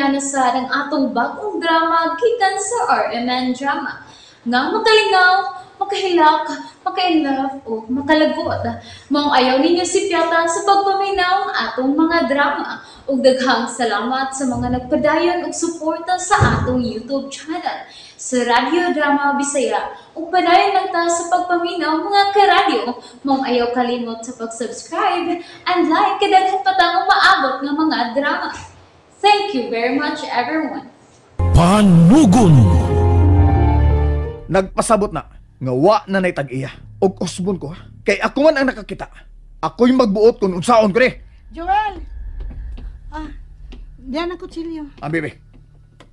Niana sad ang atong bagong drama gikan sa RMN Drama. Nga makalingaw, makahilak, maka-inlove o makalagot. Maong ayaw ninyo sipyata sa pagpaminaw ang atong mga drama. Ug daghang salamat sa mga nagpadayon og suporta sa atong YouTube channel sa Radyo Drama Bisaya. Ug padayon lang ta sa pagpaminaw, mga karadyo. Maong ayaw kalimot sa pag-subscribe and like kay daghan pa tang umaabot nga mga drama. Thank you very much, everyone. Panugon. Nagpasabot na nga wa na nay tag-iya. Og usbon ko ha. Kay ako man ang nakakita. Ako'y magbuot kung unsaon ko ni. Joel! Ah, diyan ang kutsilyo. Ang bibi.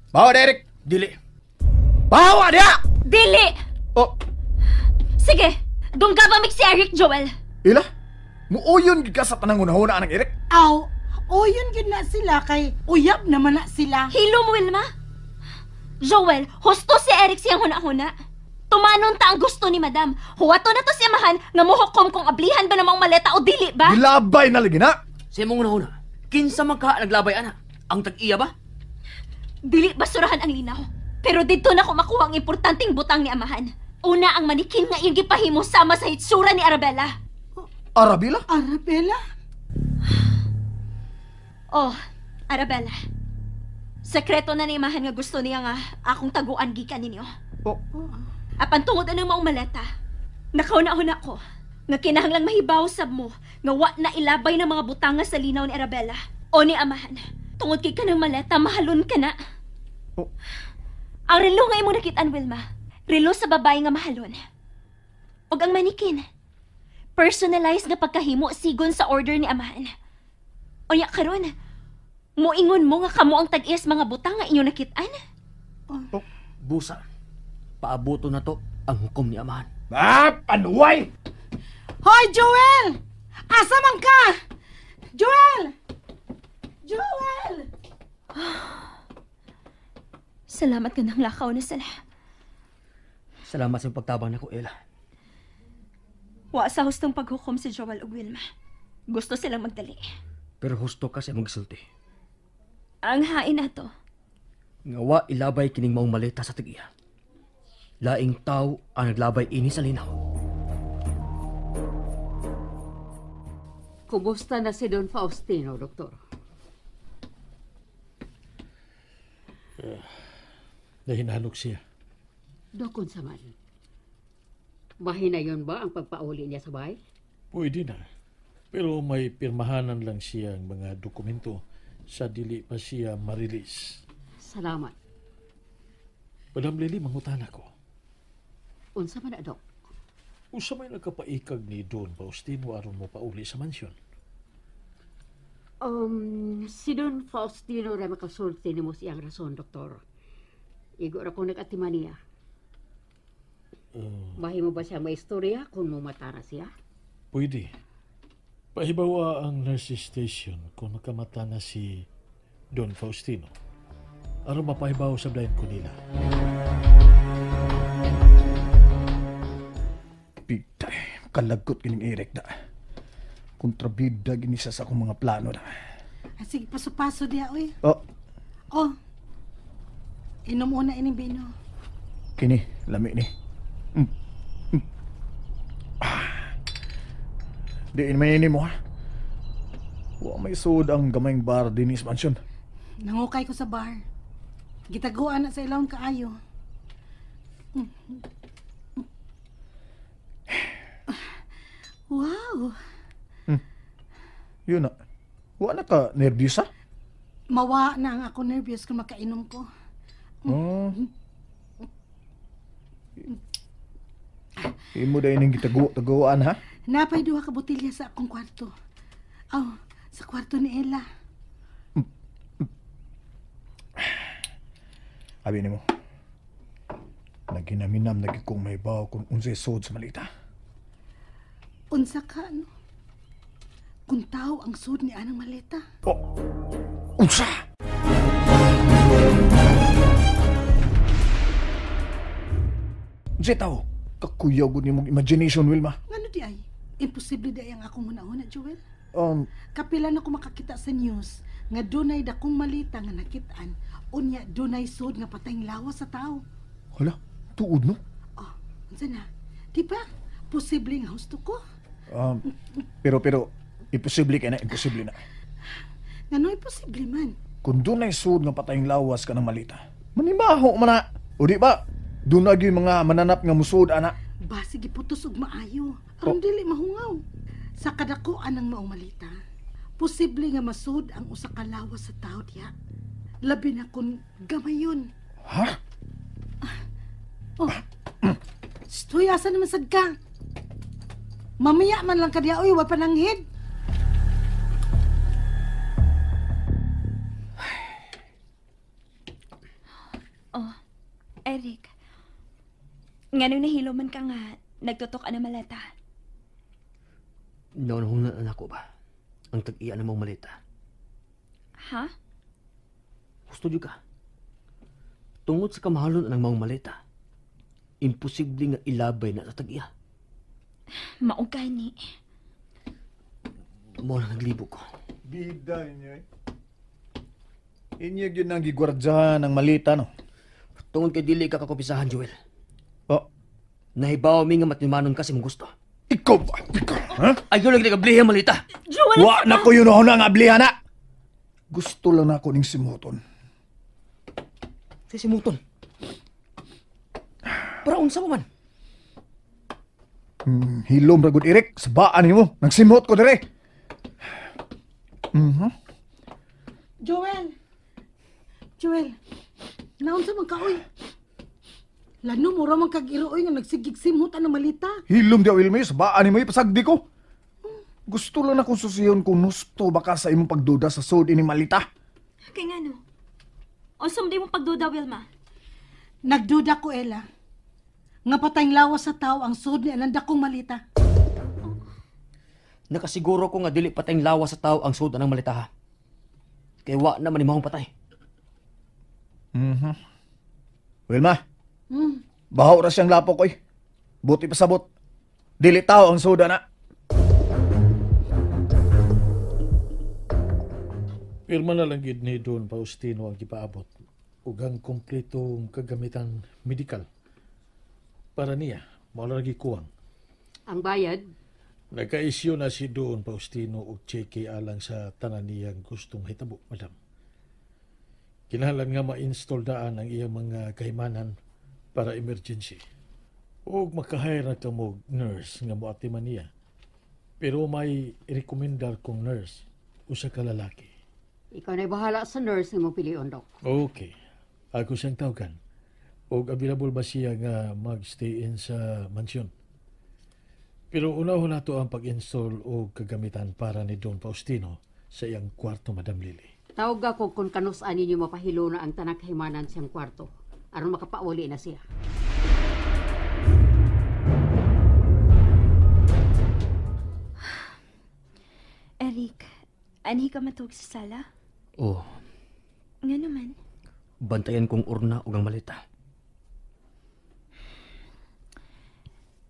Bawa, Derek. Dili. Bawa diya! Dili! Oh, Sige, dungga ba si Eric, Joel? Ila? Muuyon gid ka sa tanang hunahuna ang Eric. Aw, o yun gyud na sila kay uyab naman na sila. Hilom, Wilma. Joel, husto si Eric siyang huna-huna. Tumanon ta ang gusto ni Madam. Huwato na to si amahan nga muhukom kung ablihan ba namang maleta o dili ba? Gilabay na lagi na. Sa imong hunahuna, kinsa man ka naglabay ana? Ang tag-iya ba? Dili basurahan ang linaw. Pero dito na ko makuha ang importanteng butang ni amahan. Una ang manikin nga iyang gipahimo sama sa hitsura ni Arabella. Arabella? Arabella? Oh, Arabella. Sekreto na ni amahan nga gusto niya nga akong taguan gikan ninyo. Oh, Apan tungod anang maong maleta, nakauna-una ko nga kinahanglang mahibaw sab mo nga wa na ilabay ng mga butanga sa linaw ni Arabella o ni amahan. Tungod kay kanang maleta, mahalon ka na. Oh. Ang relo nga imong nakitaan, Wilma, relo sa babae nga mahalon. Og ang manikin, personalized nga pagkahimo sigon sa order ni amahan. Unya karon, moingon mo nga kamo ang tag-iyas mga butang nga inyong nakitaan? Busa. Paabuto na to ang hukom ni amahan. Ah, panuway! Hoy, Joel! Asa man ka? Joel! Joel! Salamat ka ng lakaw na sala. Salamat sa imong pagtabang nako, Ella. Wa sa hustong paghukom si Joel ug Wilma. Gusto silang magdali. Pero husto ka sa imong gisulti. Ang hain nato, Nga wa ilabay kining maong maleta sa tag-iya. Laing tao ang naglabay ini sa linaw. Kumusta na si Don Faustino, Doktor? Nahinalok siya. Dokon sa man. Mahina yun ba ang pagpauli niya sa bahay? Pwede na. Pero may pirmahanan lang siya ang mga dokumento sa dili pa siya marilis. Salamat. Madam Lily, mangutana ko. Unsa man na, Dok? Usa may nagkapaikag ni Don Faustino aron mo pauli sa mansyon. Si Don Faustino ra makasulti nimo siyang rason, Doktor. Igo ra ko nag-atiman niya. Mahimo ba siya may istorya kung mumata na siya? Pwede. Pahibawa ang nurses station kung nakamata na si Don Faustino. Aron mapahibaw sa blind ko nila. Pitay, kalagot kining Eric da. Kontrabida gini siya sa akong mga plano da. Ah, sige, paso-paso diya, oy. Oh, Oh, inom una ining bino. Kini, lami ni. Ah. Di may ini mo ha. Wa may sud ang gamayng bar dinhi sa mansyon. Nangukay ko sa bar. Gitaguan na sa ilawom kaayo. Wow! Yun na. Wa na ka nervyos ha? Mawa na ang ako nervyos kung makainom ko. Oh. Imo dahil ning gitago-taguan ha? Napay duha ka botelya sa akong kwarto. Aw, sa kwarto ni Ella. Abi nimo. Naginaminam nagi kong may baw kung unsay sod sa malita. Unsa ka ano? Kung tao ang sud ni anang maleta. Oh. Unsa? Unsay tao? Kakuyaw gud nimong imagination, Wilma. Ngano di ay? Imposible di ay ang akong hunahuna, Joel. Um, Kapila na ko makakita sa news Nga dunay dakong malita nga nakit-an, unya dunay sud nga patayng lawas sa tao. Hala, tuod no? Oh, unsa na? Di ba? Posible nga husto ko. Pero imposible kay na, imposible na. Ngano imposible man? Kung dunay sud nga patayng lawas ka ng malita, manimaho man na. O di ba? Dunay gyud mga mananap nga musud ana. Basi giputos og maayo. Aron dili mahungaw. Sa kadakuan ng maong malita, posible nga masud ang usa ka lawas sa tao diya. Labi na kung gamayon. Ha? Oh. Stoy, asa naman sad ka? Mamaya man lang ka diya, oy, wa pa nanghid. Oh, Eric. Nganong nahilo man ka nga, nagtutok ka na maleta. Naunahong na ako ba? Ang tag-iya na mong maleta. Ha? Gusto ka. Tungod sa kamahalon ang maong maleta, imposible nga ilabay na sa tag-iya. Mao gani. Mao na naglibo ko. Bida ninyo eh. Inyo yun ang gigwardyahan ng malita, no? Tungod kay dili ka kakupisahan, Joel. Oh. Nahibaw mi nga matimanon ka sa imong gusto. Ikaw ba? Ikaw, ha? Ayaw lang nagablihan malita. Joel, wa na ko yun na nga ablihan na. Gusto lang na ako ning simuton. Si simuton? Para unsa mo man? Hilom ra gud Eric, sabaan nimo. Nagsimot ko dire. Joel. Joel. Naunsa man ka oy? Lano mo ra man kag iruoy nga nagsigig simot ang malita. Hilom di Wilma, sabaan nimo ipasagdi ko. Gusto lang akong susiyon kung nusto baka sa imong pagduda sa sud ini malita. Kay ngano? Unsa man imong pagduda, Wilma? Nagduda ko, Ella. Nga patayng lawas sa tao ang sud ni anang dakong malita. Oh. Nakasiguro ko nga dili patayng lawas sa tao ang sud anang malita ha. Kay wa naman imong patay. Wilma. Bahaw ra siyang lapok oy. Buti pasabot. Dili tao ang suda na. Pirma na lang gid ni Don Faustino ang gipaabot ug ang kompletong kagamitan medikal. Para niya, mao ra gikuwang. Ang bayad? Nagka-issue na si Don Faustino og cheque alang sa tanan niyang gustong hitabo, madam. Kinahanglan nga ma-install daan ang iyang mga kahimanan para emergency. Ug makahire na kamo nurse nga moatiman niya. Pero may rekomendar kong nurse, usa ka lalaki. Ikaw na'y bahala sa nurse nga mong pilion, Dok. Okay. Ako siyang tawagan. Og available ba siya nga mag-stay in sa mansyon? Pero unahon nato ang pag-install og kagamitan para ni Don Faustino sa iyang kwarto, Madam Lily. Tawag ako kung kanus-an ninyo mapahilo na ang tanang kahimanan siyang kwarto. Aron makapauli na siya. Eric, anhi ka matuog sa sala? Oh. Nga naman. Bantayan kong urna ug ang malita.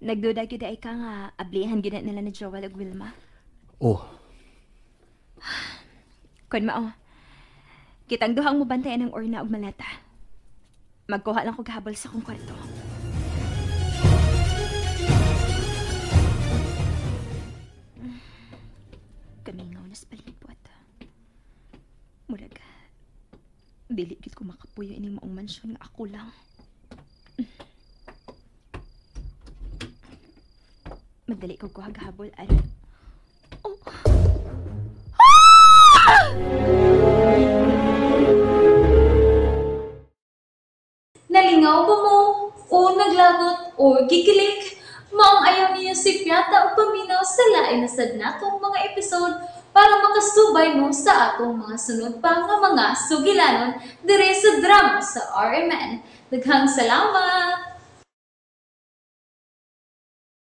Nagduda gyud ay ka nga ablihan gyud nila ni Joel ug Wilma. Oh. Kun mao. Kitang duhang mo bantayan ang urna ug maleta. Magkuha lang ko gahabol sa akong kwarto. Kamingaw na sa palibot. Murag, dili gyud ko makapuyo ining maong mansyon nga ako lang. Magdali ko kuha gahabol aron. Oh. Ah! Nalingaw ba mo? O naglagot o gikilig? Maong ayaw niyo si Piata o paminaw sa lain na sad natong mga episode para makasubay mo sa atong mga sunod pa nga mga sugilanon dire sa drama sa RMN. Daghang salamat!